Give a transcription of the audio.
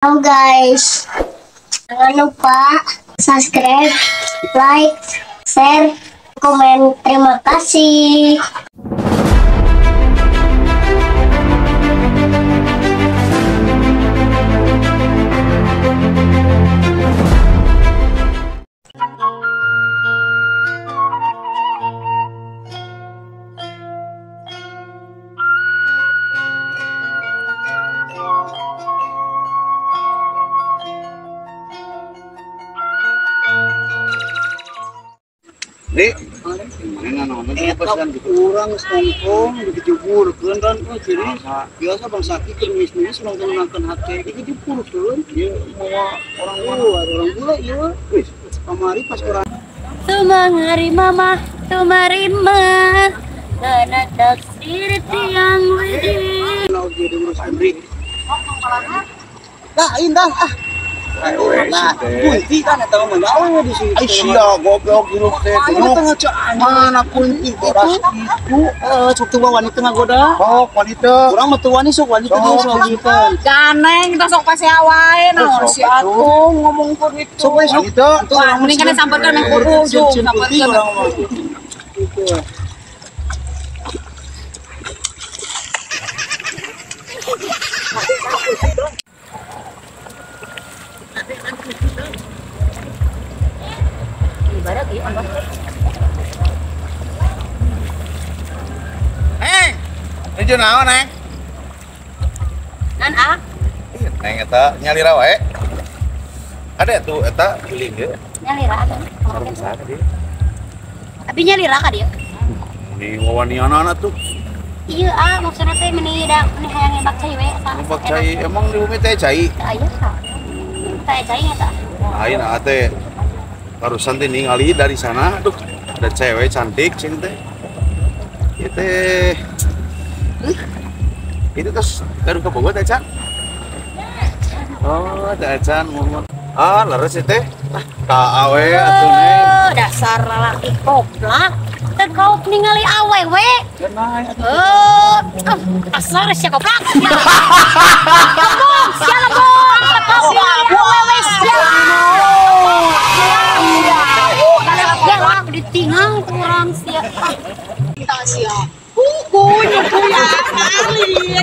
Halo guys, jangan lupa subscribe, like, share, komen. Terima kasih. Dek, kurang nongkrong dikejuburkeun kan ciri biasa Bang Saki keur nulis-nulis nongkrong nangkeun hate dikejuburkeun ieu mawa orang luar orang bule ieu kamari pas urang tumangari mama tumarima kana taksir tiang widi dah indah ah. Nah, kunti kan eta mah nyawa di sini. Ai sia goblok hirup teh. Mana kunti boras kitu? Heeh, sok teu wanita ngagoda. Sok wanita. Urang mah teu wani sok wanita deui sok gitu. Ganeng tah sok pasea wae naon si atuh ngomongkeun itu. Sok we sok. Wah, mending kana sampeurkeun meh kudu ujung sampeurkeun. Gitu. Neng, nuju naon neng? Nan ah? Neng eta nyalira wae. Ada tuh eta giling ge. Nyalira atuh. Sareng saha dia? Abi nyalira ka dieu. Di wawanianana tuh. Iya ah, maksudna teh meni da meni hayang nembak cai we eta. Nembak cai, emang di bumi teh cai? Teu aya ka. Teh cai eta. Lain ah teh. Barusan teh ningali dari sana, aduh, ada cewek cantik cing teh. Ieu teh. Itu terus baru ke Bogor teh Can. Oh, teh Can ngomong. Ah, leres ieu teh. Ka awe atuh neng. Dasar lalaki koplak. Teu kaup ningali awewe. Oh, asar sia koplak. Lebong, sia lebong. Teu kaup ningali awewe sia. Ya, ditinggal kurang sia. Kita sia. Hukum nyukuya kali.